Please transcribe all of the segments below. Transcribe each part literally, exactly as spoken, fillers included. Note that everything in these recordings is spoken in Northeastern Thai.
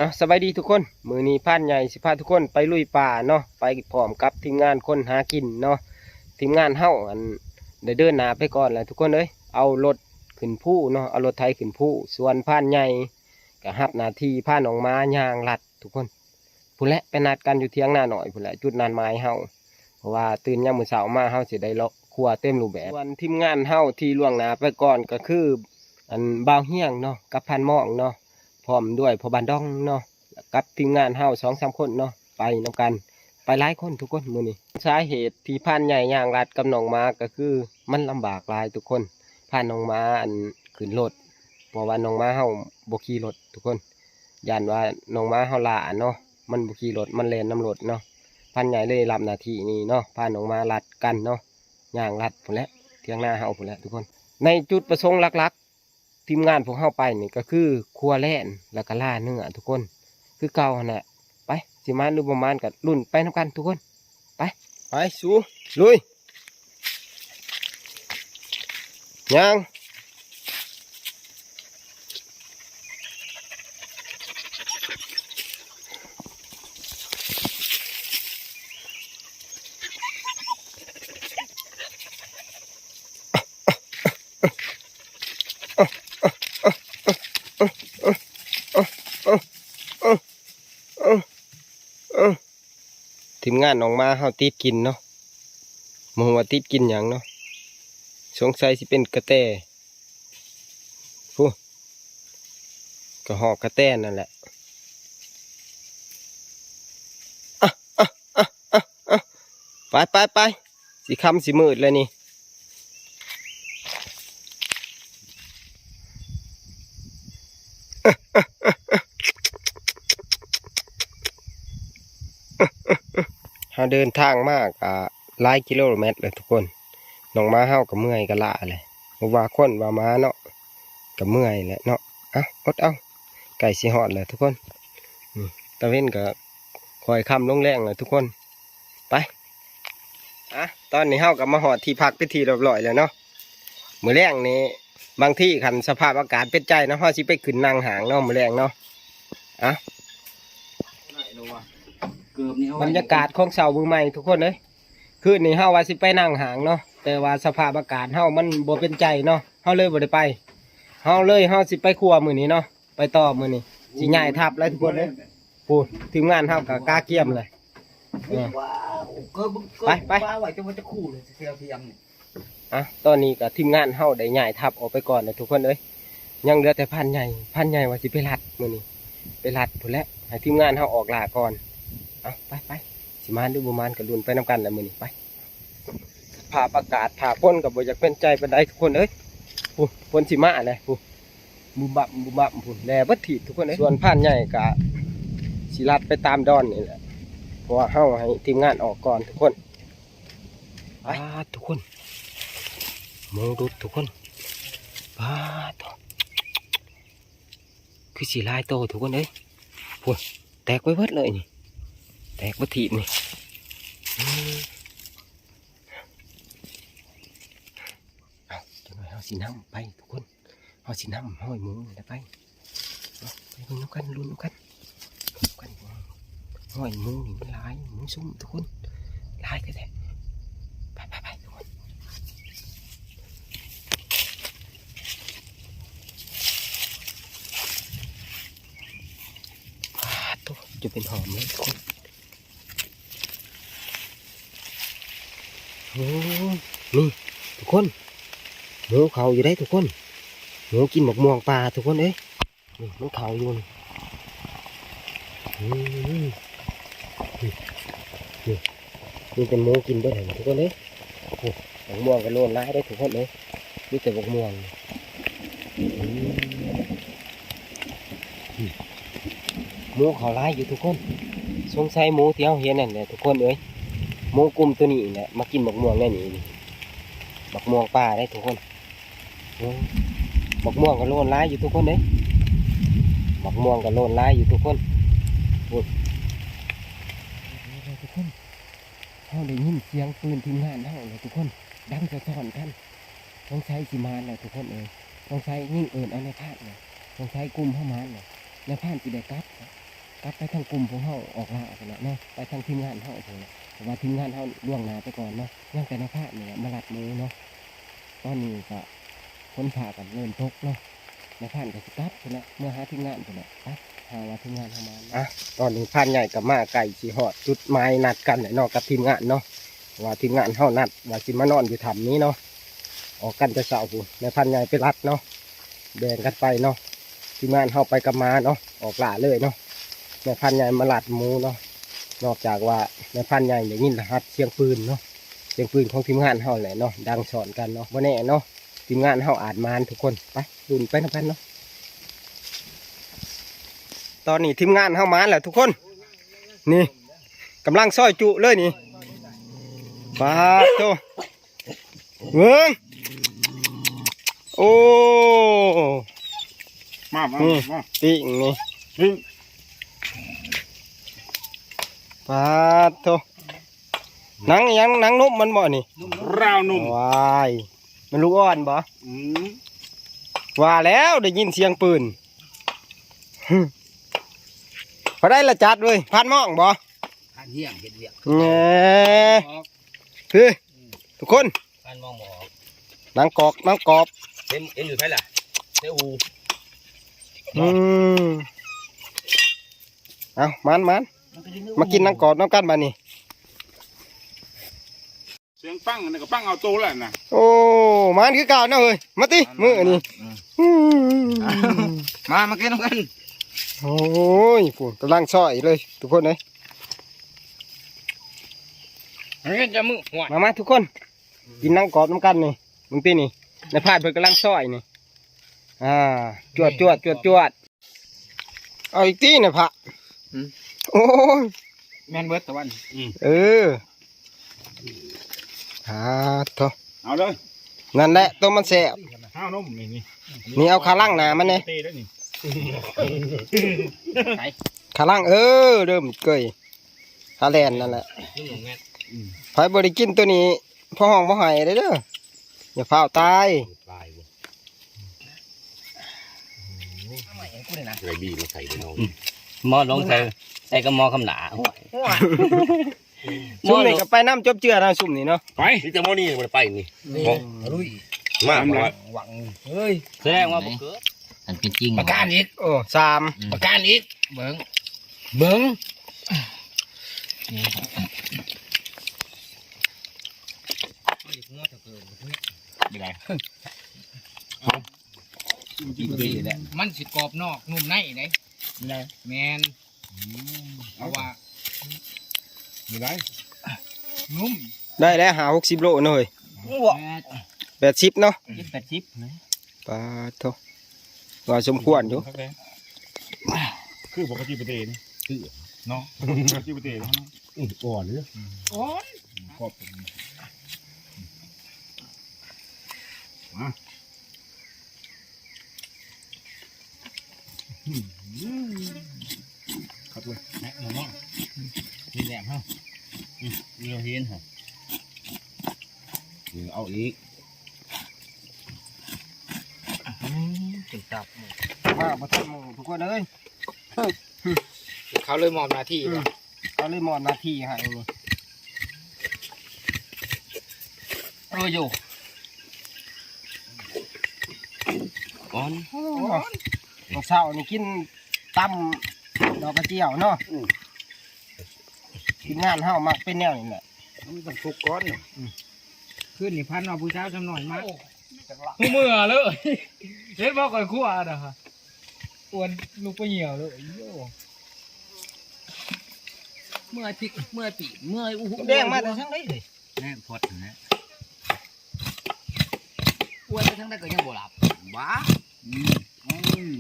อ่ะ สบายดีทุกคน มื้อนี้พรานใหญ่สิพาทุกคนไปลุยป่าเนาะ ไปพร้อมกับทีมงานคนหากินเนาะ ทีมงานเฮาอันได้เดินหน้าไปก่อนแล้วทุกคนเอ้ย เอารถขึ้นภูเนาะ เอารถไถขึ้นภู ส่วนพรานใหญ่ก็รับหน้าที่พาน้องหมาย่างลัดทุกคน พู้นแหละ ไปนัดกันอยู่เถียงนาน้อยพู้นแหละ จุดนัดหมายเฮา เพราะว่าตื่นยามมื้อเช้ามาเฮาสิได้เลาะครัวเต็มรูปแบบ ส่วนทีมงานเฮาที่ล่วงหน้าไปก่อนก็คือ อันบ่าวเฮียงเนาะ กับพรานมองเนาะ พร้อมด้วยพ่อบ้านดองเนาะ กับทีมงานเฮาสองสามคนเนาะ ไปนำกัน ไปหลายคนทุกคนมื้อนี้ สาเหตุที่พรานใหญ่ย่างลัดกับน้องหมาก็คือมันลำบากหลายทุกคน พาน้องหมาอันขึ้นรถ เพราะว่าน้องหมาเฮาบ่ขี่รถทุกคน ย้านว่าน้องหมาเฮาล้าเนาะ มันบ่ขี่รถ มันแล่นนำรถเนาะ พรานใหญ่เลยรับหน้าที่นี้เนาะ พาน้องหมาลัดกันเนาะ ย่างลัดพู้นแหละ เถียงนาเฮาพู้นแหละทุกคน ในจุดประสงค์หลักๆ ทีมงานพวกเฮาไปนี่ก็คือครัวแล่น แล้วก็ล่าเนื้อทุกคน คือเก่าหั่นแหละ ไป สิหมานหรือบ่หมานก็ลุ้นไปนำกันทุกคน ไป ไป สู ลุย ย่าง ทีมงานน้องหมาเฮาติดกินเนาะ บ่ฮู้ว่าติดกินหยังเนาะ สงสัยสิเป็นกระแต พู้น กระหอกกระแตนั่นแหละ อ่ะ อ่ะ อ่ะ อ่ะ อ่ะ ไป ไป ไป สิค่ำสิมืดแล้วนี่ เฮาเดินทางมากะหลายกิโลเมตรเลยทุกคน น้องหมาเฮาก็เมื่อยก็ล้าเลย บ่ว่าคนว่าหมาเนาะ ก็เมื่อยแหละเนาะ อ่ะ อดเอา ใกล้สิฮอดแล้วทุกคน นี่ ตะเว็นก็ค่อยค่ำลงแลงแล้วทุกคน ไป อ่ะ ตอนนี้เฮาก็มาฮอดที่พักเป็นที่เรียบร้อยแล้วเนาะ มื้อแลงนี่ บางทีคันสภาพอากาศเป็นใจเนาะ เฮาสิไปขึ้นนั่งห้างเนาะ มื้อแลงเนาะ อ่ะ เกือบนี่เอาไว้ บรรยากาศของเช้ามื้อใหม่ทุกคนเอ้ย คืนนี้เฮาว่าสิไปนั่งห้างเนาะ แต่ว่าสภาพอากาศเฮามันบ่เป็นใจเนาะ เฮาเลยบ่ได้ไป เฮาเลย เฮาสิไปครัวมื้อนี้เนาะ ไปต่อมื้อนี้ สิย้ายทัพแล้วทุกคนเด้อ พู้น ทีมงานเฮาก็กาเกียมเลย เออ ว้าว เกิบเกิบ ไป ไป ว้าว ไว้จนมันจะคู่เลยเสียเพียงนี่ อ่ะ ตอนนี้ก็ทีมงานเฮาได้ย้ายทัพออกไปก่อนแล้วทุกคนเอ้ย ยังเหลือแต่พรานใหญ่ พรานใหญ่ว่าสิไปลัดมื้อนี้ ไปลัดพู้นแหละ ให้ทีมงานเฮาออกล่าก่อน เอา ไป ไป สิหมานหรือบ่หมานก็ลุ้นไปนำกันแหละมื้อนี้ ไป สภาพอากาศฟ้าฝนก็บ่อยากเป็นใจปานใดทุกคนเอ้ย พู้น ฝนสิมาแล้ว พู้น บุบบับบุบบับพู้น แล่เบิดทีบทุกคนเอ้ย ส่วนพรานใหญ่ก็สิลัดไปตามดอนนี่แหละ เพราะว่าเฮาให้ทีมงานออกก่อนทุกคน ป๊าดทุกคน หมูดุดทุกคน ป๊าดโถ่ คือสิหลายโตทุกคนเอ้ย พู้น แตกไปเบิดเลยนี่ แตกเบิดทีบนี่ อืม เอา จังหน่อยเฮาสินำไปทุกคน เฮาสินำห้อยหมูนี่แหละไป เอา ไปเบิ่งนำกัน ลุ้นนำกัน กัน ห้อยหมูนี่มันหลาย หมูซุ่มทุกคน หลายแท้ๆ ไปๆๆ ทุกคน ป๊าดโถ่ จะเป็นหอมเลยทุกคน โอ้ นี่ ทุกคน หมูเขาอยู่ได้ทุกคน หมูกินบักม่วงป่าทุกคนเอ้ย นี่มันเขาอยู่นี่ อืม นี่ นี่ นี่เป็นหมูกินเบิดเลยทุกคนเอ้ย โอ้ บักม่วงก็โลนหลายได้ทุกคนเอ้ย มีแต่บักม่วง อืม อืม หมูเขาหลายอยู่ทุกคน สงสัยหมูที่เฮาเห็นนั่นแหละทุกคนเอ้ย หมูกลุ่มตัวนี้แหละ มากินบักม่วงแน่นี่ นี่ บักม่วงป่าได้ทุกคน โอ้ บักม่วงก็โลนหลายอยู่ทุกคนเด้ บักม่วงก็โลนหลายอยู่ทุกคน โอ้ย ทุกคน เฮาได้ยินเสียงปืนทีมงานเฮาเลยทุกคน ดังสะท้อนกัน สงสัยสิมาแล้วทุกคนเอ้ย สงสัยยิงเอิ้นเอานายพรานแล้ว สงสัยกลุ่มเฮามาแล้ว นายพรานสิได้กลับ กลับไปทางกลุ่มพวกเฮาออกล่าพุ้นแหละเนาะ ไปทางทีมงานเฮาพุ้นแหละ เพราะว่าทีมงานเฮาล่วงหน้าไปก่อนเนาะ ยังแต่นายพรานนี่แหละมาลัดหมูเนาะ ตอนนี้ก็ค้นพากันเริ่มตกเนาะ นายพรานก็สิกลับพุ้นแหละ เมือหาทีมงานพุ้นแหละ ไป หาว่าทีมงานเฮามา อ่ะ ตอนนี้พรานใหญ่ก็มาใกล้สิฮอดจุดหมายนัดกันแล้วเนาะ กับทีมงานเนาะ ว่าทีมงานเฮานัดว่าสิมานอนอยู่ถ้ำนี้เนาะ ออกกันแต่เช้าพุ้น นายพรานใหญ่ไปลัดเนาะ แบ่งกันไปเนาะ ทีมงานเฮาไปกับหมาเนาะ ออกล่าเลยเนาะ นายพรานใหญ่มาลัดหมูเนาะ นอกจากว่านายพรานใหญ่ได้ยินรหัสเสียงปืนเนาะ เสียงปืนของทีมงานเฮาแหละเนาะ ดังสอนกันเนาะ บ่แน่เนาะ ทีมงานเฮาอาจหมานทุกคน ไป ลุ้นไปนำกันเนาะ ตอนนี้ทีมงานเฮาหมานแล้วทุกคน นี่ กำลังซอยจุเลยนี่ ปาดโธ่ เบิ่ง โอ้ มามา นี่ มา ปิ้งนี่ ปิ้ง ปาดโธ่ หนังหยัง หนังนมมันบ่นี่ ราวนม ว้าย มันลูกอ่อนบ่ อืม ว่าแล้วได้ยินเสียงปืน พอได้ละจัดเว้ย พรานมองบ่ พรานเฮียงเฮ็ดเวียก แหน่ พี่ ทุกคน พรานมองบ่ออก หนังกอก หนังกรอบ เห็น เห็นอยู่ไสล่ะ ในอู่ อืม เอา หมาน หมาน มากินหนังกรอบนำกันบัดนี้ เสียงปังอันนี้ก็ปังเอาโตแล้วนะ โอ้ หมานคือเก่าเนาะเฮ้ย มาติ มื้อนี้ อืม อืม มา มากินนำกัน โอ้ย พู้น กำลังซอยเลย ทุกคนเอ้ย อันนี้จะมื้อ ห่วย มา มา ทุกคน กินหนังกรอบนำกันนี่ มึงตินี่ นายพรานเพิ่นกำลังซอยนี่ อ่า จวด จวด จวด จวด เอาอีกตี้นะพระ อืม โอ้ย แม่นเบิดตะวัน อืม เออ อ่า โธ่ เอาเลย นั่นแหละ ตัวมันแซ่บ ข้าวนมนี่ นี่ นี่เอาขาหลังหน้ามันนี่ เตะได้นี่ ขาหลัง เออ เริ่มเกย ขาแล่นนั่นแหละ อืม ไผบ่ได้กินตัวนี้ พ่อฮ้องบ่ไห้เด้อ อย่าฟ้าวตาย ตายบ่ อะไรบีมาใส่ไปน้อง หม้อลงใส่ ใส่กับหม้อคำหนา โอ้ย ซุมนี่ก็ไปนำจบเจือนะซุมนี่เนาะ ไป นี่แต่หม้อนี่มันไปนี่ นี่ หม้อ ลุย มา หม้อ หวัง เฮ้ย แสดงว่าบ่เกิด อันเป็นจริง ประการอีก โอ้ สาม อืม ประการอีก เบิ่ง เบิ่ง ไม่ได้ มันสิกรอบนอกนุ่มในได๋ ได้ แม่น อืม เพราะว่า มีไร นุ่ม ได้แล้ว ห้าหกสิบโลเนาะเฮ้ย แปด แปดสิบเนาะ เจ็ดแปดสิบนะ ปาดโธ่ ว่าสมควรอยู่ คือปกติประเทศนี่ คือ เนาะ ปกติประเทศเนาะ อืม อ่อนเลย อ่อน กรอบ มา อืม ครับเว้ย แนะนำว่า มีแหนมฮะ อืม เราเห็นฮะ เอาอีก อืม กินตับหมู มาบ่ทันหมู่ทุกคนเอ้ย เขาเลยมอบหน้าที่ อืม ว่ะ เขาเลยมอบหน้าที่ให้นี่ เอออยู่ ก่อน โอ้ ตอนเช้านี่กินตำดอกกระเจียวเนาะ อืม ทีมงานเฮามักเป็นแนวนี้แหละ มันต้องสุกก่อนเนี่ย อืม คืนนี้พันเอาผู้สาวจำหน่อยมา โอ้ ผู้เมื่อเลย เห็นบ่ข่อยครัวนะฮะ อ้วนลูกไปเหี่ยวเลย โย่ เมื่อยพริก เมื่อยปีก เมื่อยอู้หู แดงมาแต่ทางไหนเลย แม่พอดนะ อ้วนไปทางใดก็ยังบ่หลับ บ้า อืม อืม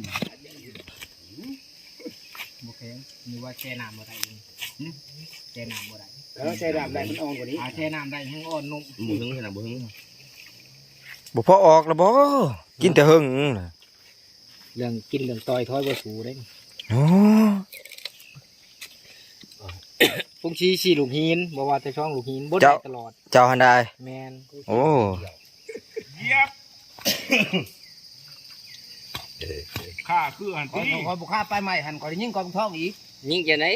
บ่แข็ง นึกว่าแช่น้ำบ่ได้ หึ แช่น้ำบ่ได้ เออ แช่น้ำได้มันอ่อนกว่านี้ อ่า แช่น้ำได้แฮงอ่อนนุ่ม บ่ถึงขนาดบ่ถึง บ่พอออกแล้วบ่ กินแต่เฮิงน่ะ เรื่องกินเรื่องต่อยถอยบ่สู้เด้ โอ้ พงชีสี่ลูกหิน บ่ว่าแต่สองลูกหิน บ่ได้ เจ้า ตลอด เจ้าหันได้ แม่น โอ้ เหยียบ ข้าคือหัน ข้อย ตี้ ข้อยบ่ข้าไปใหม่หัน ข้อยได้ยินกองท้องอีก ยิงจังได๋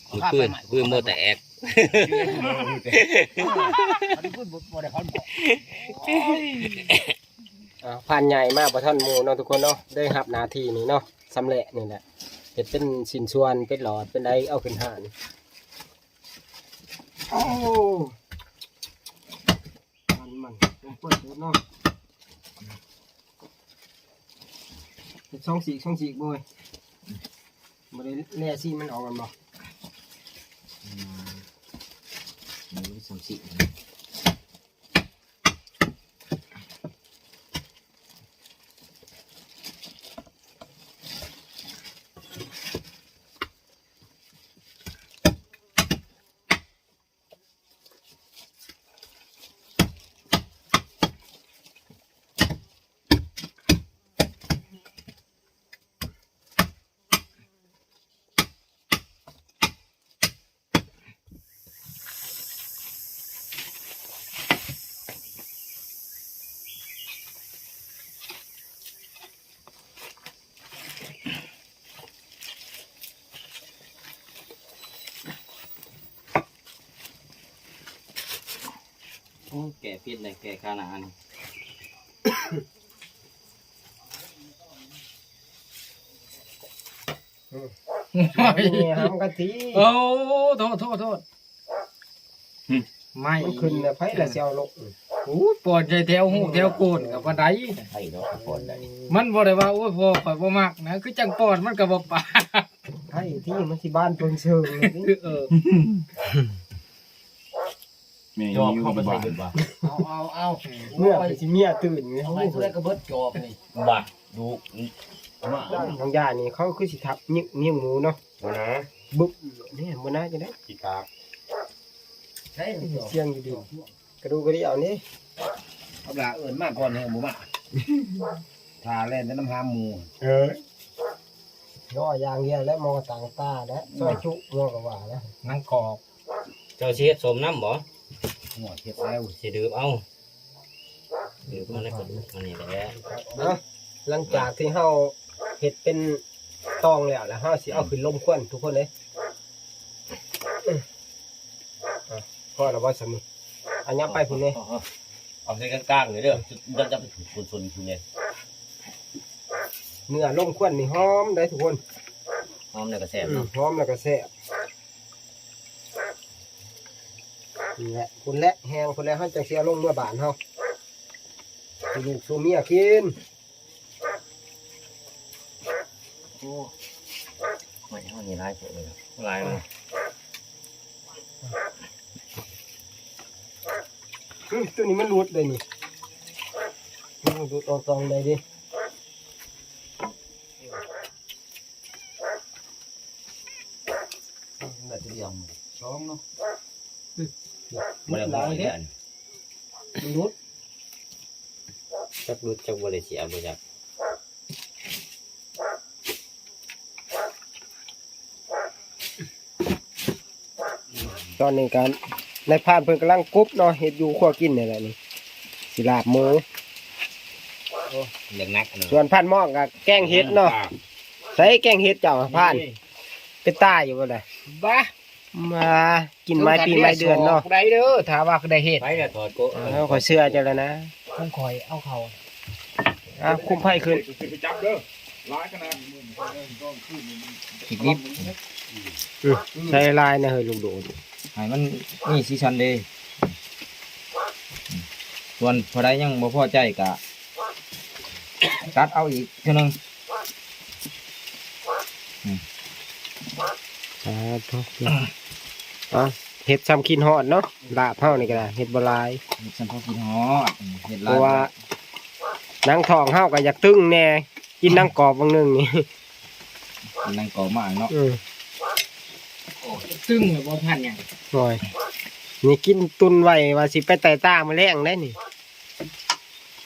เอาภาพ ปืน ไปใหม่ ปืนบ่แตก อันนี้พูดบ่ บ่ได้พันบอก อ่า ผ่านใหญ่มากบ่ทันหมู่เนาะทุกคนเนาะ ได้รับหน้าที่นี่เนาะ สำเร็จนี่แหละ เฮ็ดเป็นชิ้นส่วน เป็นหลอด เป็นใด เอาขึ้นห้าน โอ้ มัน มัน เปิดดูเนาะ เฮ็ดสองสีก สองสีกบ่เว้ย บ่ได้แล่สีมันออกกันบ่ อืม มันมีสองสีก โอ้ แก้พิษเลย แก้คาหนานี่ นี่ห้ามกะทิ โอ้ โทษ โทษ โทษ อืม ไม่ มันขึ้นแล้ว ไผละสิเอาลง โอ้ย ปอนใส่แถวหูแถวโกนกับบ่ได้ ไผเนาะ ปอนได้ มันบ่ได้ว่า โอ้ย พ่อข้อยบ่มักนะ คือจังปอนมันก็บ่ปาก ไผที่มันสิบ้านเปิงเชิงเลยนี่ เออ แม่ จอบเข้าไปใส่เบิดบ่ เอา เอา เอา เมื่อไปสิเมียตื่นไง เอาไปเท่าใดก็เบิดจอบนี่ บ่า ดู มา บางอย่างนี่เขาคือสิทับเยียง เยียงหมูเนาะ บ่นะ บึบ นี่บ่น่าจะได้ ขี้กาก ใช่ เสียงอยู่ดี กระดูกกระเดี่ยวนี่ เอาล่ะ เอิ้นมาก่อนแฮงบ่มา ถ้าแล่นแต่น้ำหาหมู่ เออ ย่ออย่างเดียวแล้ว มองต่างตาแล้ว ซอยจุ มองก็ว่าแล้ว หนังกรอบ เจ้าสิเฮ็ดส้มนำบ่ หัวเฮ็ดแล้ว สิดื่มเอา ดื่มเอาในกระดูกมันนี่แหละ เนาะ หลังจากที่เฮาเฮ็ดเป็นตองแล้ว แล้วเฮาสิเอาขึ้นลมควันทุกคนเลย อ่ะ พอแล้วบ่สามี อันยับไปพุ่นเลย เอา เอา เอาใส่กลางๆเลยเด้อ มันจะเป็นส่วนๆอยู่เนี่ย เนื้อลมควันนี่หอมได้ทุกคน หอมแล้วก็แซ่บเนาะ อืม หอมแล้วก็แซ่บ นี่แหละ พุ่นแหละ แฮงพุ่นแหละ เฮาจังสิเอาลงเมือบ้านเฮา สู่ลูกสู่เมียกิน โอ้ ไม่เท่านี้หลายโพดเลยนะ หลายเลย อืม ตัวนี้มันหลุดเลยนี่ มันหลุดออกตองได้ดิ น่าจะเลี้ยงสองเนาะ อืม บ่ได้หลายเด้ มันหลุด จักหลุดจักบ่ได้เสียบ่จัก ตอนนี้ก็นายพรานเพิ่นกำลังกรุบเนาะ เฮ็ดอยู่ครัวกินนี่แหละนี่ สิลาบหมู โอ้ เรื่องหนักอันนั้น ส่วนพรานหม้องก็แกงเห็ดเนาะ ใส่แกงเห็ดเจ้าพราน นี่ เป็นตาอยู่บ่ล่ะ บ้า มากินไม้ปีไม้เดือนเนาะ ได้เด้อ ถ้าว่าได้เฮ็ด ไปแล้วถอดโกะ เออ ข้อยเชื่อเจ้าแล้วนะ ของข้อยเอาเข้า อ่ะ คุมไฟขึ้น ไปจับเด้อ ร้ายขนาด อีกนิด อืม ใส่ลายนะเฮ้ย ลูกโดด ให้มันมีสีสันเด้ ส่วนผู้ใดยังบ่พอใจก็ ตัดเอาอีกเทื่อหนึ่ง อืม อ่า โทษ อ่ะ เฮ็ดซ้ำคิดฮอดเนาะ ลาบเฮานี่ก็ได้ เฮ็ดบ่หลาย เฮ็ดซ้ำพอคิดฮอด อืม เฮ็ดหลาย เพราะว่า บ่ได้ หนังท้องเฮาก็อยากตึงแน่ กินหนังกรอบวังหนึ่งนี่ กินหนังกรอบมากเนาะ เออ โอ้ย ตึงเลยบ่ทันหยัง โอ้ย นี่กินตุนไว้ว่าสิไปไต่ตามื้อแลงได้นี่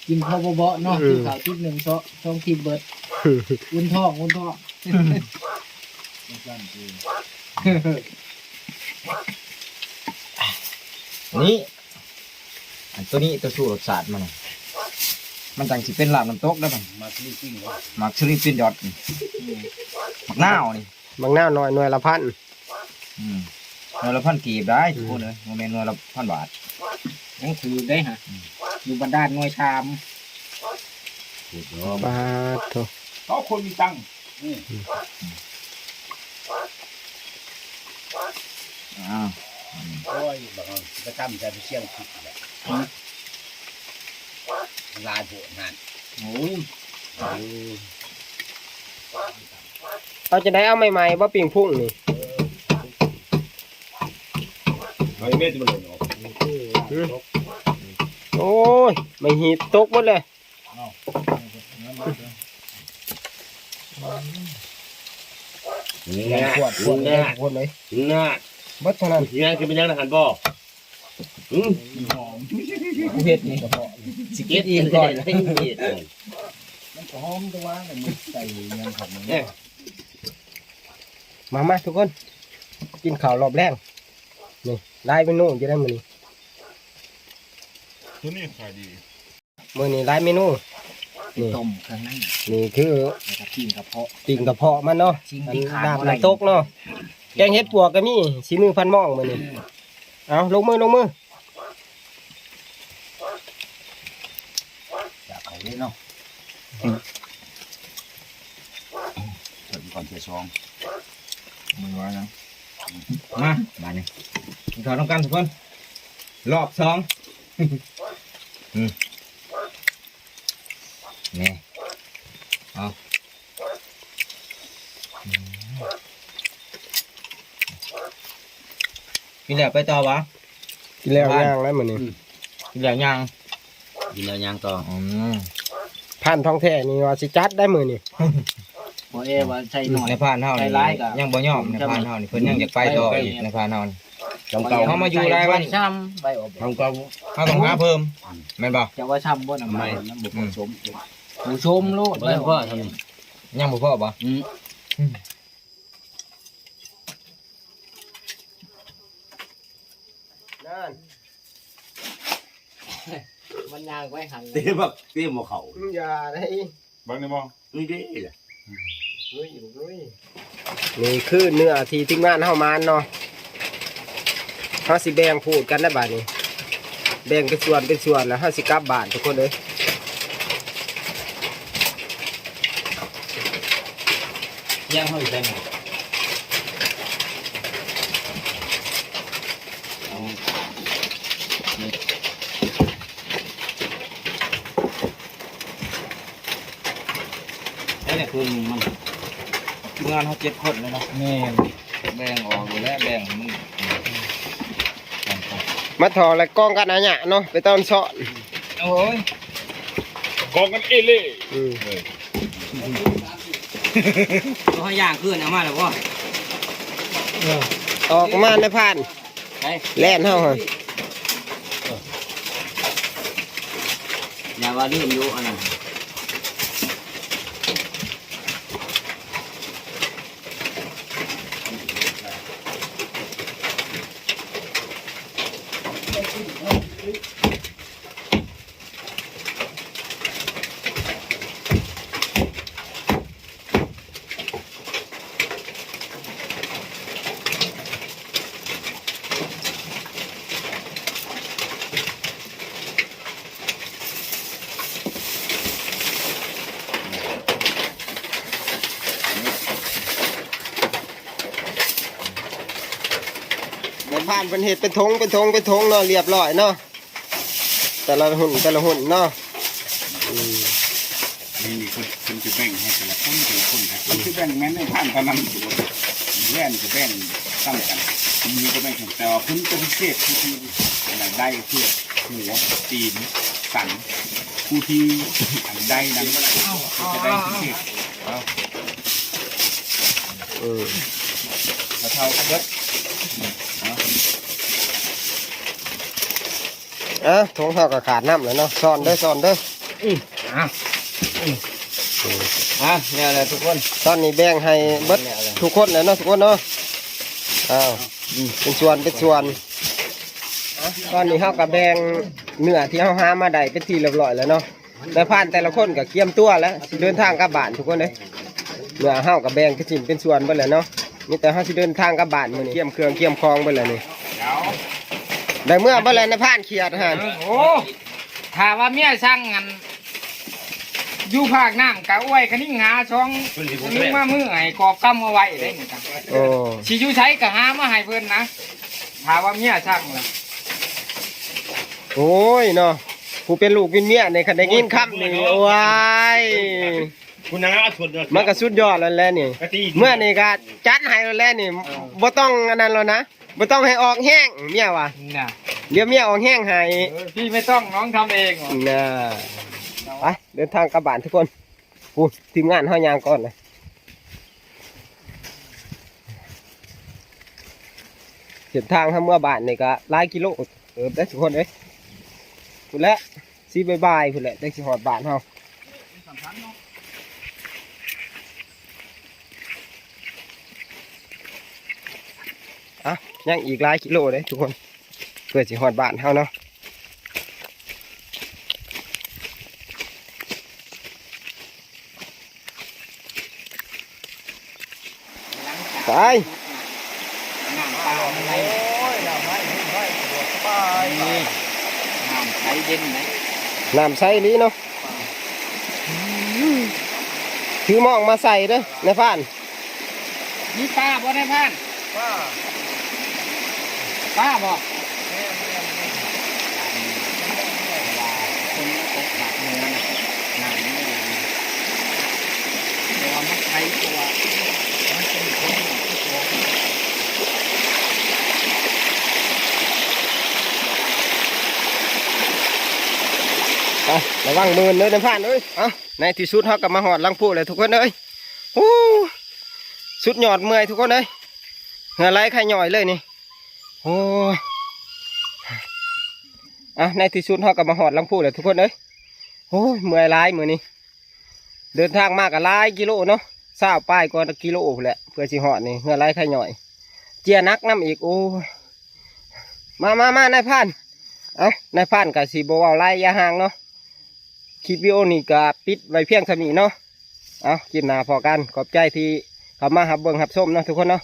กินข้าวเบาๆเนาะ อืม กินข้าวจุดหนึ่ง ซอ สอง ทีเบิด อุ่นท้อง อุ่นท้อง นี่ อันตัวนี้ตัวชูรสชาติมันน่ะ มันจังสิเป็นลาบน้ำตกได้มัน มาสลิปปิ้งเหรอ หมากสลิปปิ้งดอทนี่ หมากนาวนี่ บักนาวน้อยหน่วยละพัน อืม หน่วยละพันกีบได้ทุกคนเอ้ย บ่แม่นหน่วยละพันบาท ยังถือได้ฮะ อืม อยู่บรรดาหน่วยชาม สุดยอด ปาดโถ เขาคนมีตังค์ อืม อ้าว โอ้ย บักมันกระทำใจไปเสี่ยงผิดแหละ หลายโพดหั่น โอ้ย เอาจะได้เอาใหม่ๆ บ่ปิ้งพุงนี่ เอาอีเมลจะมาเลยเนาะ หือ โอ้ย ไม่หีบตกหมดเลย เอา เนี่ย ขวด ขวดเลย เนี่ย ขวดเลย เนี่ย เบิดเท่านั้น เนี่ย คือเป็นยังไงหันบ่ อืม หอม กูเฮ็ดนี่ สิเก็บอีกก่อน เฮ็ด มันก็หอมตัวว่ามันใส่ยังครับมัน เนี่ย มา มาทุกคน กินข้าวรอบแลง นี่ หลายเมนูอยู่ได้มื้อนี้ ตัวนี้ขายดี มื้อนี้หลายเมนู นี่ ต้มเครื่องใน นี่คือ แล้วก็ปิ้งกระเพาะ ปิ้งกระเพาะมันเนาะ สิ่งที่ขาด อันดาบ บ่ได้ น้ำตกเนาะ แกงเห็ดปวกก็มี สีมือพันหม่องมื้อนี้ เอา ลงมือ ลงมือ อยากเขาเลยเนาะ อืม เปิดก่อนเทียสอง มันว่านะ มา บาดนี้ กินข้าวนำกันทุกคน รอบสอง อืม นี่ เอา อืม กินแล้วไปต่อวะ กินแล้วย่างแล้วมื้อนี้ อืม กินแล้วย่าง กินแล้วย่างต่อ อืม พรานทองแท้นี่ว่าสิจัดได้มื้อนี้ บ่เอว่าใส่หน่อย ในพรานเฮานี่ ใส่หลายก็ ยังบ่ยอม ในพรานเฮานี่ เพิ่นยังอยากไปต่ออีก ในพรานเฮานี่ ของเก่า เฮามาอยู่หลายวัน ใบซ้ำ ใบออก ของเก่า เฮาต้องหาเพิ่ม แม่นบ่ จะว่าซ้ำบ่น่ะ ไม่ มันบ่ผสม ผสมโลด บ่ได้พอเท่านี้ ยังบ่พอบ่ อืม อืม นั่น มันย่างไว้หั่น เตะบัก เตะหม้อข้าว อย่าได้ เบิ่งได้บ่ นี่เด้ล่ะ ลุยอยู่ลุย นี่คือเนื้อที่ทีมงานเฮาหมานเนาะ เฮาสิแบ่งพูดกันนะบาดนี้ แบ่งเป็นส่วนเป็นส่วนแล้วเฮาสิกลับบ้านทุกคนเอ้ย ย่างเฮาอยู่ไสหมด เอา นี่แหละคือมัน ทีมงานเฮาเจ็ดคนเลยเนาะ แม่น แบ่งออกอยู่แล้ว แบ่งให้มัน มาถอดแล้วกองกันอะหยะเนาะ ไปตอนเซาะ โอ้ย กองกันเอเล่ อืม เออ ตัวย่างคืนเอามาแล้วบ่ เออ ออกมาในพราน ไป แล่นเฮาหั่น อย่าว่าลืมอยู่อันนั้น แม่บ้านเพิ่นเฮ็ดเป็นถง เป็นถง เป็นถงเนาะ เรียบร้อยเนาะ แต่ละหุ่น แต่ละหุ่นเนาะ อืม นี่ นี่เพิ่น เพิ่นจะแบ่งให้แต่ละคน แต่ละคนครับ เพิ่นจะแบ่งแม่นในพันเท่านั้น แล่นจะแบ่งซ้ำกัน มีก็แบ่ง แต่ว่าเพิ่นจะพิเศษคือ คืออันใดคือหัว ตีน สัน ผู้ที่อันใดนั้นก็จะได้พิเศษ เอา เออ เท่ากันเบิด เอา อ่ะ ถงเฮาก็ขาดน้ำแล้วเนาะ ซ่อนเด้อ ซ่อนเด้อ อืม อ่ะ อืม อ่ะ เนี่ยแหละทุกคน ตอนนี้แบ่งให้เบิด เนี่ยแหละ ทุกคนแล้วเนาะ ทุกคนเนาะ อ้าว อืม เป็นส่วน เป็นส่วน อ่ะ ตอนนี้เฮาก็แบ่งเนื้อที่เฮาหามาได้เป็นที่เรียบร้อยแล้วเนาะ นายพรานแต่ละคนก็เตรียมตัวแล้ว สิเดินทางกลับบ้านทุกคนเด้อ เนื้อเฮาก็แบ่งเป็นชิ้นเป็นส่วนเบิดแล้วเนาะ มีแต่เฮาสิเดินทางกลับบ้านมื้อนี้ เตรียมเครื่องเตรียมของเบิดแล้วนี่ ได้เมือเบิดแล้วนายพรานเขียดหั่น โอ้ ถ้าว่าเมียสั่งหั่น อยู่ภาคน้ำกะอ้วยคะนิ่งหาซอง เพิ่นสิบ่ นึงมามื้อให้กอบกำเอาไว้ได้นี่จ้ะ โอ้ สิอยู่ไสกะหามาให้เพิ่นนะ ถ้าว่าเมียสั่งล่ะ โอ้ยเนาะ ผู้เป็นลูกเป็นเมียนี่คันได้ยินคำนี่ โอ้ย คุณน้าเอาส่วนเดียว มันก็สุดยอดแล้วแหละนี่ กะตี เมื่อนี่ก็จัดให้แล้วแหละนี่ บ่ต้องอันนั้นแล้วนะ บ่ต้องให้ออกแฮง เมียว่า น่ะ เดี๋ยวเมียออกแฮงให้ เออ พี่ไม่ต้อง น้องทำเองว่ะ น่ะ ไป เดินทางกลับบ้านทุกคน พู้น ทีมงานเฮาย่างก่อนนะ เส้นทางเฮาเมือบ้านนี่ก็หลายกิโลเติบเด้อทุกคนเอ้ย พู้นแหละ สิบ่ายๆ พู้นแหละ จั่งสิฮอดบ้านเฮา อ่ะ ยังอีกหลายกิโลเด้อทุกคน เพื่อสิฮอดบ้านเฮาเนาะ ไป น้ำปลามันไหล โอ้ย น้ำไหล ไหล สะดวกสบาย นี่ น้ำใสเย็นไหม น้ำใสดีเนาะ ถือหม้องมาใส่เด้อนายพราน มีปลาบ่นายพราน ปลา ปลาบ่ คนตกจากเหนือนะ น้ำมันไหล แต่ว่ามันไหลตัว มันเป็นของที่ตัว อ่ะ ระวังมือเด้อนายพรานเอ้ย อ่ะ ในที่สุดเฮาก็มาฮอดหลังผู้แล้วทุกคนเอ้ย โอ้ สุดยอดเมื่อยทุกคนเอ้ย เหงื่อไหลไขย่อยเลยนี่ โอ้ย อ่ะ ในที่สุดเฮาก็มาฮอดหลังผู้แล้วทุกคนเอ้ย โอ้ย เมื่อยหลายมื้อนี้ เดินทางมาก็หลายกิโลเนาะ ซาวปลายกว่ากิโลพู้นแหละ เพื่อสิฮอดนี่ เหงื่อไหลไขย่อย เจียหนักนำอีก โอ้ย มา มา มานายพราน เอ้า นายพรานก็สิบ่เว้าหลายอย่าห่างเนาะ คลิปวิดีโอนี้ก็ปิดไว้เพียงเท่านี้เนาะ เอ้า คลิปหน้าพ้อกัน ขอบใจที่เข้ามารับเบิ่งรับชมเนาะทุกคนเนาะ